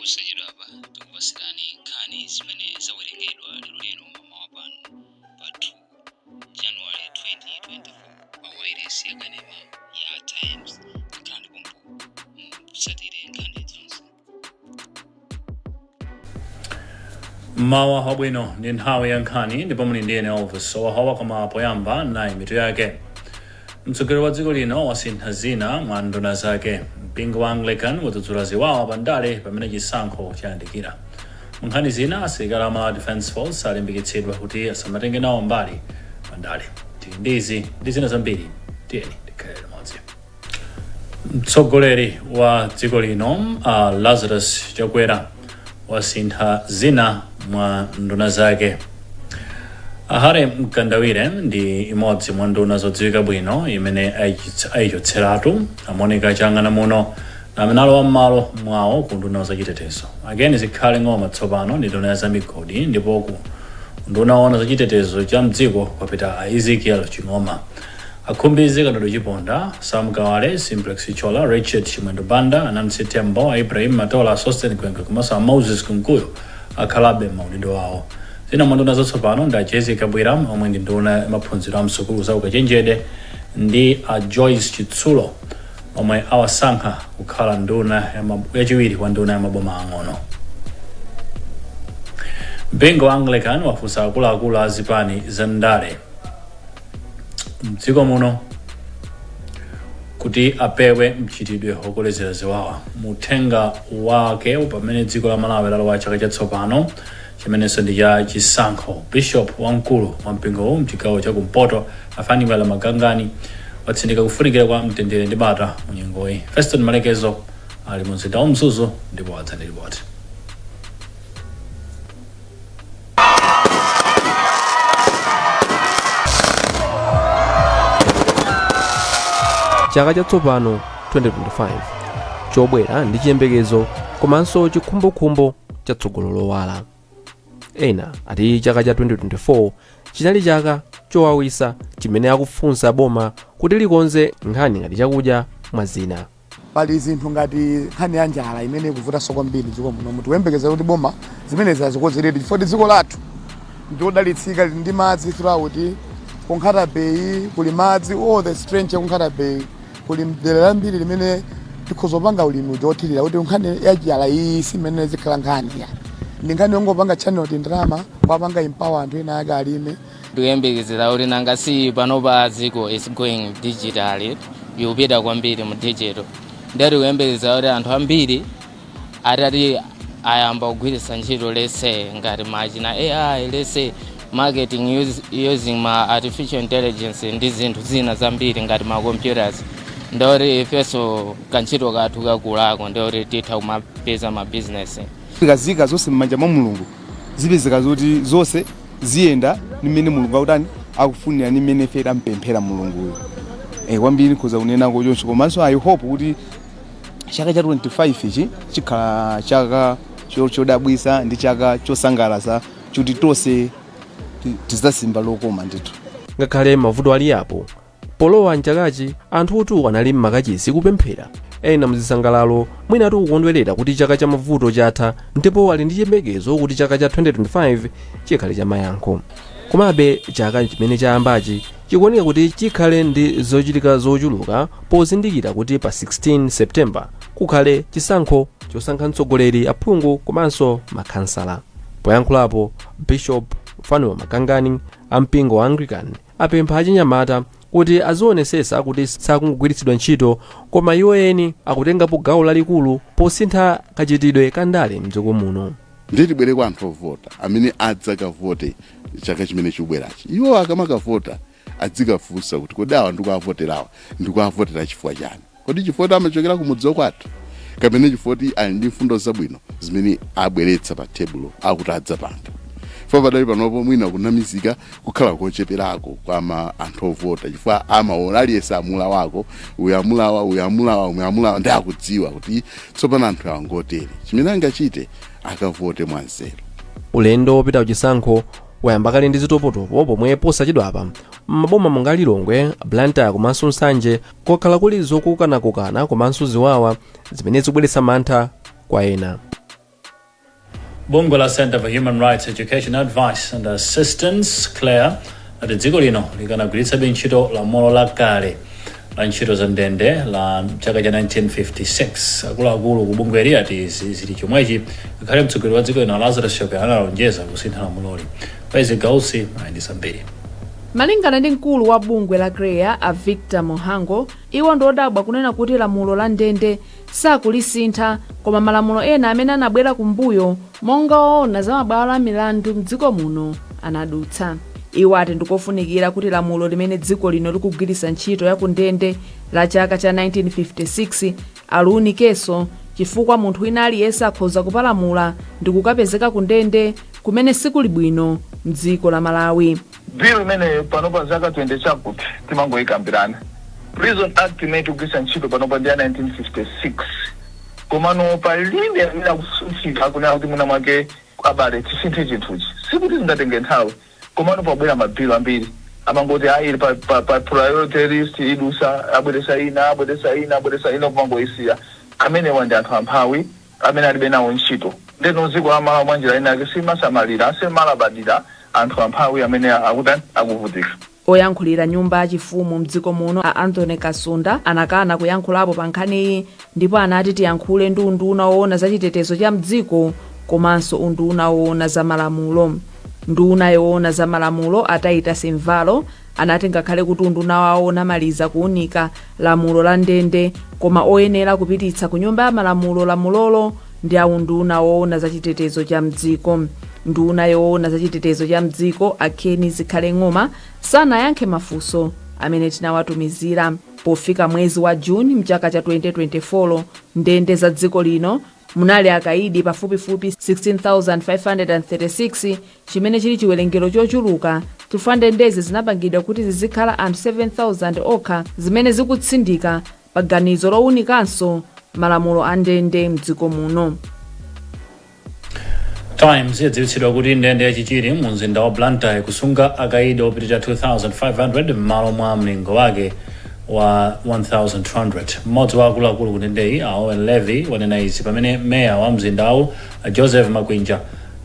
Posachedwapa tikupatsirani nkhani zimene zawerengedwa lero lino mamawa pano pa 2 January 2024 pa wailesi ya kanema ya Times. Takhalani pompo mutsatire nkhani zonse. Mmawa wabwino, ndi nthawi ya nkhani ndipo muli ndi ine Elvis Wahawa, koma poyamba nayi mitu yake. Mtsogoleri wa dziko lino wasintha zina mwa nduna zake. Mpingo wa Anglican wadzudzula ziwawa pa ndale pamene chisankho chayandikira. Mu nkhani zina, asilikali a Malawi Defence Force alimbikitsidwa kuti asamatenge nawo mbali pa ndale. Tili ndi izi ndi zina zambiri, tiyeni tikhale limodzi. Mtsogoleri wa dziko lino Lazarus Chakwera wasintha zina mwa nduna zake. A Harry Mkandawire ndi imodzi mwa nduna zodziwika bwino imene ayichotseratu. A Monica Chang'anamuno amene alowa m'malo mwawo ku unduna wa zachitetezo. A Ken Zikhale Ng'oma tsopano ndi nduna ya zamigodi ndipo ku unduna woona zachitetezo cha mdziko kwapita a Ezekiel Ching'oma. A Khumbize Kandodo Chiponda, Sam Kawale, Simplex Chithyola, Richard Chimwendo Banda, a Nancy Tembo, a Ibrahim Matola, a Sosten Gwengwe komanso a Moses Kunkuyu akhalabe m'maudindo awo. Zina mwa nduna zatsopano ndi a Jessie Kabwila omwe ndi nduna ya maphunziro a msukulu za ukachenjede ndi a Joyce Chitsulo omwe awasankha kukhala nduna yachiwiri kwa nduna ya maboma ang'ono. Mpingo wa Anglican wafunsa akuluakulu a zipani za ndale mdziko muno kuti apewe mchitidwe wokolezera ziwawa. Mu uthenga wake pamene dziko la Malawi lalowa chaka chatsopano chimenenso ndi cha chisankho, bishop wamkulu wa mpingowu mchigawo cha kumpoto a Fanuel Magangani watsindika kufunikira kwa mtendere ndi bata mu nyengoyi. Feston Malekezo ali mu mzinda wa Mzuzu ndipo wadza ndi ripoti. Chaka chatsopano 2025 chobwera ndi chiyembekezo komanso chikhumbokhumbo cha tsogolo lowala. Ena ati chaka cha 2024 chinali chaka chowawisa chimene akufunsa boma kuti likonze nkhani ngati chakudya mwa zina. Pali zinthu ngati nkhani ya njala imene ikuvutanso kwambiri dziko muno. Tikuyembekeza kuti boma zimenezi azikonzeretu chifukwa kuti dziko lathu ndilodalitsika, lili ndi madzi throughout. Ku Nkhata Bay kuli madzi, all the stretch ya ku Nkhata Bay kuli dera lambiri limene tikhoza kupanga ulimi uja wothirira, kuti nkhani ya njala iyi si imene zikhala nkhani ya ndi nkhani yongopanga channel tindalama kuwapanga empower anthu ena ake alime. Ndikuyembekezera kuti nanga si panopa dziko is going digital, ikupita kwambiri mu digital, ndiye tikuyembekezera kuti anthu ambiri atati ayamba kugwiritsa ntchito, let's say ngati machina AI, let's say marketing using ma artificial intelligence ndi zinthu zina zambiri ngati ma computers, ndoti ifenso kantchito kathu kakulako, ndoti titha kumapeza ma business. Tikaziika zonse m'manja mwa Mulungu, zipezeka zoti zonse ziyenda ni mmene Mulungu akutani, akufunira, ni mmene ife tampemphera Mulunguyo. Kwambiri nkhoza kunenako choncho. Komanso I hope kuti chaka cha 25 ichi chikhala chaka chodabwisa ndi chaka chosangalatsa choti tonse tizasimba lokoma ndithu. Ngakhale mavuto ali apo, polowa mchakachi anthutu anali m'makachisi kupemphera, ena mzisangalalo, mwinatu kukondwerera kuti chaka cha mavuto chatha ndipo ali ndi chiyembekezo kuti chaka cha 2025 chikhale cha mayankho. Komabe chaka chimene chayambachi chikuoneka kuti chikhale ndi zochitika zochuluka pozindikira kuti pa 16 September kukhale chisankho chosankha mtsogoleri, aphungu komanso makhansala. Poyankhulapo, Bishop Fanuel Magangani a mpingo wa Anglican apempha achinyamata kuti azionesesa kuti sakungogwiritsidwa ntchito koma iwo eni akutengapo gawo lalikulu posintha kachitidwe ka ndale mdziko muno. Ndiye tibwere kwa anthu ovota amene adzakavote chaka chimene chikubwerachi. Iwo akamakavota adzikafunsa kuti, kodi awa ndikuavoterawa ndikuavotera chifukwa chani? Kodi chifukwa kuti amachokera kumudzi kwathu, kapena chifukwa kuti ali ndi mfundo zabwino zimene abweretsa pa tebulo akuti adzapanga? Chifukwa padali panopo mwina kunamizika kukhala kocheperako kwa ma anthu ovota, chifukwa amaona aliyense amula wako uyu, amulawa uyu, amulawa uyu, amulawa, ndi akudziwa kuti tsopano anthu awa ngotere. Chimene angachite, akavote mwanzeru. Ulendo wopita kuchisankho wayamba kale ndi zitopotopo pomwe posachedwapa m'maboma monga Lilongwe, Blantyre komanso Nsanje kwakhala kuli zokokanakokana komanso ziwawa zimene zikubweretsa mantha kwa ena. Bungwe la Center for Human Rights Education, Advice and Assistance, CHREAA, lati dziko lino likanagwiritsabe ntchito lamulo lakale la ntchito za ndende la chaka cha 1956. Akuluakulu ku bungweli ati izi zili chomwechi ngakhale mtsogoleri wa dziko lino Lazarus Chakwera analonjeza kusintha lamuloli. Paizi Gausi ali ndi zambiri. Malingana ndi mkulu wa bungwe la CHREAA a Victor Mohango, iwo ndi odabwa kunena kuti lamulo la ndende sakulisintha, koma malamulo ena amene anabwera kumbuyo monga oona za mabwalo a milandu mdziko muno anadutsa. Iwo ati ndikofunikira kuti lamulo limene dziko lino likugwiritsa ntchito ya kundende la chaka cha 1956 aliunikenso, chifukwa munthu wina aliyense akhoza kupalamula ndi kukapezeka kundende, kumene sikuli bwino mdziko la Malawi. Bill imeneyo panopa zaka 20 chakuti timangoyikambirana. Prison Act imene tikugwiritsa ntchito panopa ndi ya 1956, komano palibe amene akusunthika kunena kuti mwina mwake, abale, tisinthe chinthuchi. Sikuti zingatenge nthawi, komano pabwera mabilu ambiri amangoti ayi, pa priority list idusa, abweresa ina, abweresa ina, abweresa ina, kumangoyisiya. Amenewa ndi anthu amphawi amene alibe nawo ntchito. Ndeno dziko la Malawi mwanjira ina yake simasamalira, simalabadira anthu amphawi amene akutani, akuvutika. Oyankhulira nyumba yachifumu mdziko muno a Anthony Kasunda anakana kuyankhulapo pa nkhaniyi ndipo anati tiyankhule ndi unduna woona za chitetezo cha mdziko komanso unduna woona za malamulo. Nduna yoona za malamulo a Titus Mvalo anati ngakhale kuti unduna wawo unamaliza kuunika lamulo la ndende, koma oyenera kupititsa ku nyumba ya malamulo lamulolo ndi aunduna woona za chitetezo cha mdziko. Nduna yoona za chitetezo cha mdziko a Ken Zikhale Ng'oma sanayankhe mafunso amene tinawatumizira. Pofika mwezi wa Juni mchaka cha 2024, ndende za dziko lino munali akaidi pafupifupi 16,536, chimene chili chiwerengero chochuluka chifukwa ndendezi zinapangidwa kuti zizikhala anthu 7,000 okha, zimene zikutsindika pa ganizo lowunikanso malamulo a ndende mdziko muno. Times yadziwitsidwa kuti ndende yachichiri mu mzinda wa Blantyre kusunga akaidi opitirira 2500 m'malo mwa mlingo wake wa 1200. Mmodzi wa akuluakulu ku ndendeyi a Owen Levy wanena izi pamene meya wa mzindawu a Joseph Makwinja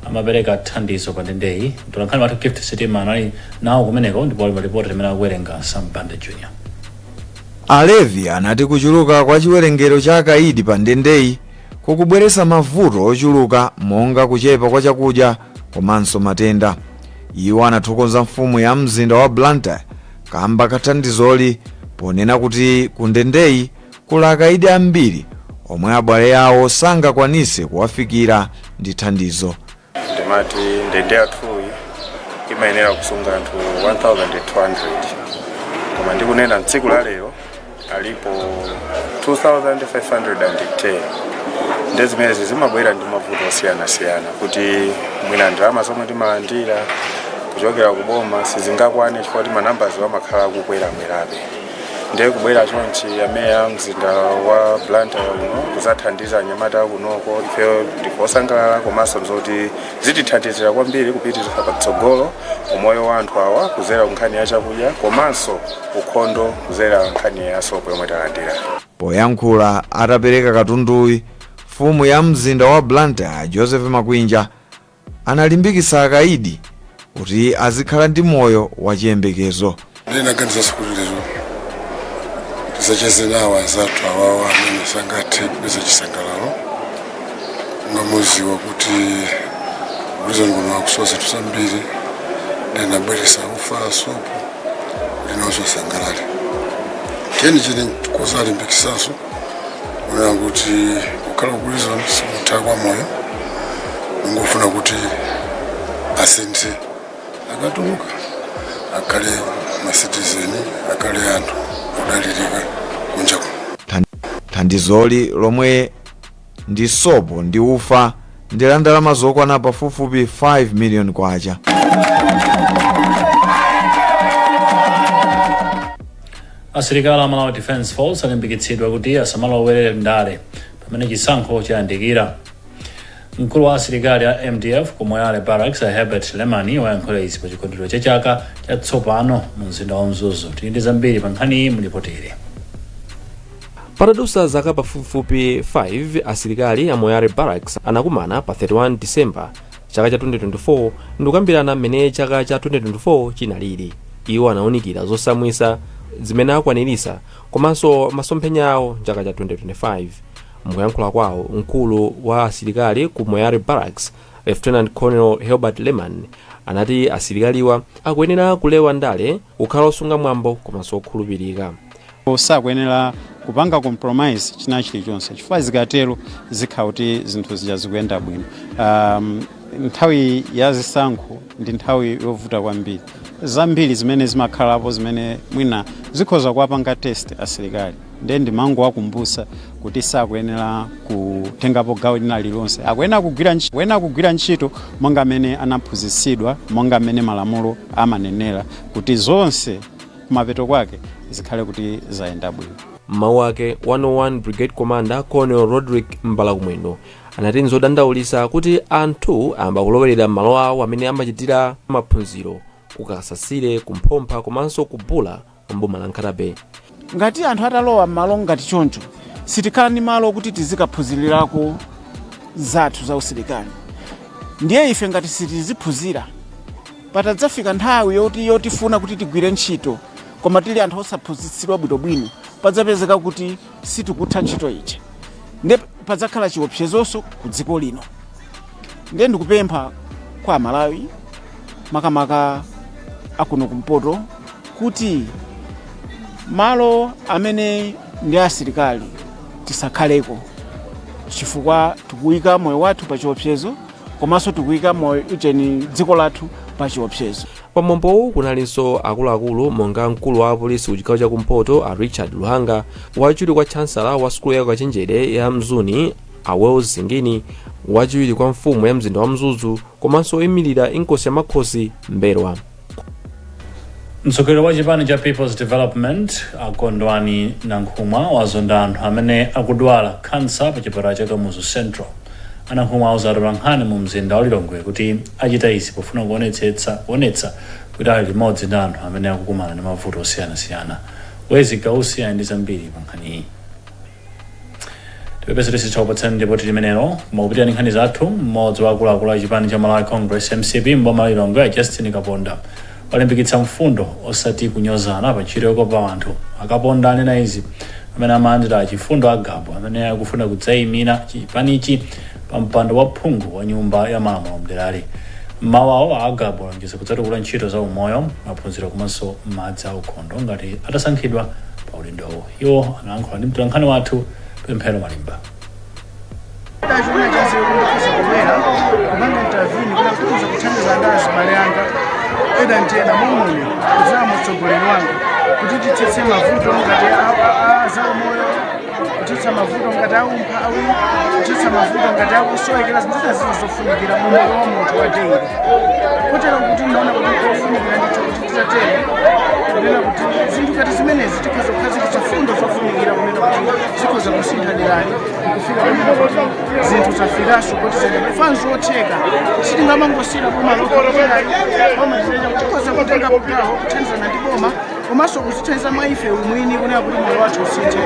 amapereka thandizo pa ndendeyi. Mtolankhani wathu Gift Sitima anali nawo kumeneko ndipo ali malipoti limene akuwerenga Sambanda Junior. Alevi anati kuchuluka kwa chiwerengero cha akaidi pa ndendeyi kukubweretsa mavuto ochuluka monga kuchepa kwa chakudya komanso matenda. Iwo anathokoza mfumu ya mzinda wa Blantyre kamba kathandizoli, ponena kuti ku ndendeyi kuli akaidi ambiri omwe abale awo sangakwanise kuwafikira ndi thandizo. Ndimati ndende yathuyi imayenera kusunga anthu 1200, koma ndikunena mtsiku la lero alipo 2510. Nde zimenezi zimabwera ndi mavuto osiyanasiyana, kuti mwina ndalama zomwe timalandira kuchokera ku boma sizingakwane, chifukwa kuti manambazi amakhala akukwerakwerabe. Ndiye kubwera chonchi ameya mzinda wa Blantyre uno kuzathandiza anyamata kunoko, ife ndife osangalala, komanso nzoti zitithandizira kwambiri kupitiriza patsogolo umoyo wa anthu awa kuzera nkhani ya chakudya komanso ukhondo kuzera nkhani ya sopo yomwe talandira. Poyankhula atapereka katunduyi, mfumu ya mzinda wa Blantyre Joseph Makwinja analimbikitsa akaidi kuti azikhala ndi moyo wachiyembekezo. Ndinaganiza kuti lero tisacheze nawo anzathu awawa amene sangathe kupeza chisangalalo. Ngamuziwa kuti prison kuno akusowa zinthu zambiri, ndinabweresa ufa, sopo, kuti nawonso asangalale. Cheni chene kozalimbikitsanso kunena kuti kukhala ku prison sikutha kwa moyo, ungofuna kuti asinthe, akatuluka akhale ma citizen, akhale anthu odalirika kunja kuno. Thandizoli lomwe ndi sopo ndi ufa ndi la ndalama zokwana pafupifupi 5 million kwacha. Asilikali a Malawi Defence Force alimbikitsidwa kuti asamalowerere ndale pamene chisankho chayandikira. Mkulu wa asilikali a MDF ku Moyale Barracks a Herbert Lemani wayankhula izi pa chikondwerero cha chaka chatsopano mu mzinda wa Mzuzu. Tili ndi zambiri pa nkhaniyi mulipoteri. Patadutsa zaka pafupifupi 5, asilikali a Moyale Barracks anakumana pa 31 Disemba chaka cha 2024 ndikukambirana mmene chaka cha 2024 chinalili. Iwo anawunikira zosamwisa zimene akwanirisa komanso masomphenya awo mchaka cha 2025. Mukuyankhula kwawo, mkulu wa asilikali ku Moyale Barracks, Lieutenant Colonel Herbert Lehman, anati asilikaliwa akuyenera kulewa ndale, kukhala osunga mwambo komanso okhulupirika. Sakuyenera kupanga compromise china chilichonse, chifukwa zikatero zikhala kuti zinthu zija zikuyenda bwino. Nthawi ya zisankho ndi nthawi yovuta kwambiri. Zambiri zimene zimakhalapo zimene mwina zikhoza kuwapanga test asilikali, ndiye ndimangowakumbutsa kuti sakuyenera kutengapo gawo lina lililonse. Akuyenera kugwira ntchito monga amene anaphunzitsidwa, monga amene malamulo amanenera, kuti zonse kumapeto kwake zikhale kuti zayenda bwino. Mmawu ake, 101 Brigade Commander Colonel Roderick Mbalakumwendo anati nzodandaulitsa kuti anthu ayamba kulowerera malo awo amene amachitira maphunziro kukasasire, kumphompha komanso kubula mboma la Nkhata Bay. Ngati anthu atalowa m'malo ngati choncho, sitikhala ndi malo okuti tizikaphunzirirako zathu za usilikali. Ndiye ife ngati sitiziphunzira, patadzafika nthawi yoti yotifuna kuti tigwire ntchito koma tili anthu osaphunzitsidwa bwinobwino, padzapezeka kuti sitikutha ntchito ija, ndiye padzakhala chiopsezonso ku dziko lino. Ndiye ndikupempha kwa Amalawi, makamaka akuno kumpoto, kuti malo amene ndi asilikali tisakhaleko, chifukwa tikuyika moyo wathu pa chiopsezo komanso tikuyika moyo ucheni dziko lathu pa chiopsezo. Pamwambowu kunalinso akuluakulu monga mkulu wa apolisi ku chigawo chakumpoto a Richard Luhanga, wachiwiri kwa chancellor wa sukulu ya ukachenjede ya Mzuni a Wells Zingini, wachiwiri kwa mfumu ya mzinda wa Mzuzu komanso oyimirira Inkosi ya Makhosi Mbelwa. Mtsogoleri wa chipani cha People's Development, Akondwani Nankhumwa, wazonda anthu amene akudwala khansa pa chipatala cha Kamuzu Central. Anankhumwa auza atolankhani mu mzinda wa Lilongwe kuti achita izi pofuna kuonetsa kuti ali limodzi ndi anthu amene akukumana ndi mavuto osiyanasiyana. Wezi Gausi ali ndi zambiri pa nkhaniyi. Tipepese tisitha ndipo tili limenelo koma ndi nkhani zathu. Mmodzi wa akuluakulu a chipani cha Malawi Congress, MCP, mboma la Lilongwe, Justin Kaponda, walimbikitsa mfundo osati kunyozana pa ntchito yokopa anthu. Akaponda anena izi amene amalandira Chifundo Agabu amene akufuna kudzayimira chipanichi pa mpando wa phungu wa nyumba ya malamulo mderali. Mmawu awo, Agabu alonjeza kudzatukula ntchito za umoyo, maphunziro komanso madzi aukhondo ngati atasankhidwa pa ulindowo. Iwo analankhula ndi mtolankhani wathu Pemphero Malimba. Chimene chanzeru ndikhoza kubwera kupanga intervene kuti akhoza kuthandiza ndi azibale anga ena ndi ena momwe kudzera mutsogoleri wanga kuti tithetse mavuto ngati a zaumoyo, kuthetsa mavuto ngati aumphawi, kuthetsa mavuto ngati akusowekera zinthu zina zofunikira mu moyo wa munthu wa daily, kotero kuti ndaona kuti kofunikira ndithu kuti titatero kunena kuti zinthu ngati zimenezi tikhoza kukhazikitsa fundo zofunikira kunena kuti zikhoza kusintha derali nkufika kunena kuti zinthu zafikanso kuti zayenda fanzi otheka. Sitingamangosiyira boma lokha kuti boma zilenya. Tikhoza kutenga gawo kuthandizana ndi boma komanso kuzithandiza mwa ife umwini kunena kuti moyo wathu usinthe.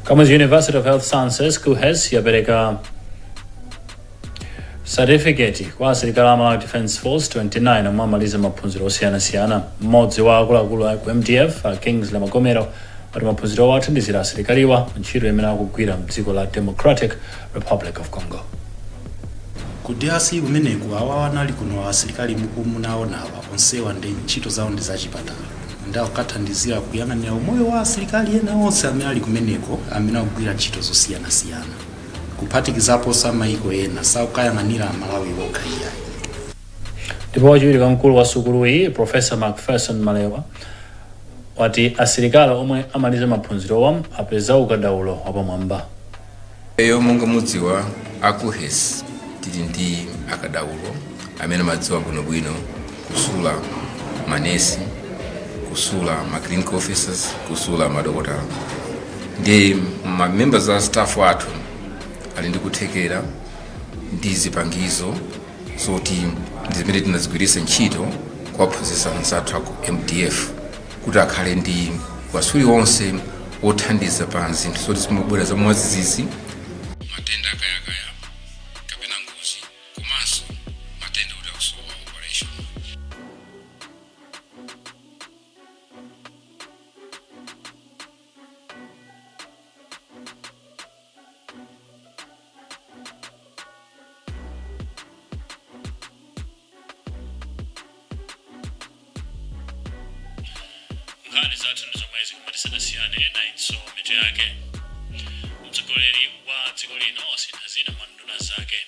Kamuzu University of Health Sciences, KUHeS, yapereka certificate kwa asilikali a Malawi Defence Force 29 omwe amaliza maphunziro osiyanasiyana. Mmodzi wa akuluakulu a ku MDF, a Kingsley Magomero, ati maphunziro awo athandizira asilikaliwa pa ntchito imene akugwira mdziko la Democratic Republic of Congo. Ku DRC kumeneku, awa anali kuno asilikali mukunaonawa onsewa ndi ntchito zawo ndi zachipatala, ndi akukathandizira kuyang'anira umoyo wa asilikali ena onse amene ali kumeneko amene akugwira ntchito zosiyanasiyana, kuphatikizaponso amayiko ena. Sakukayang'anira Amalawi okha iyayi. Ndipo wachiwiri kwa mkulu wa sukuluyi, Professor Macpherson Malewa, wati asilikali omwe amaliza maphunzirowa apeza ukadaulo wapamwamba. Eyo, monga mudziwa, a KUHeS tili ndi akadaulo amene amadziwa bwinobwino kusula manesi, kusula ma clinical officers, kusula madokotala, ndi ma members a staff athu ali ndi kuthekera ndi zipangizo zoti ndi zimene tinazigwiritsa ntchito kuwaphunzitsa anzathu aku MDF kuti akhale ndi ukaswiri wonse. Wothandiza pa zinthu zoti zimabwera zamwadzidzidzi, matenda akayakaya kapena ngozi, komanso matenda kuti akusowa operation. Nkhani zathu ndi zomwezi, koma tisanasiyane nayinso mitu yake. Mtsogoleri wa dziko lino wasintha zina mwa nduna zake.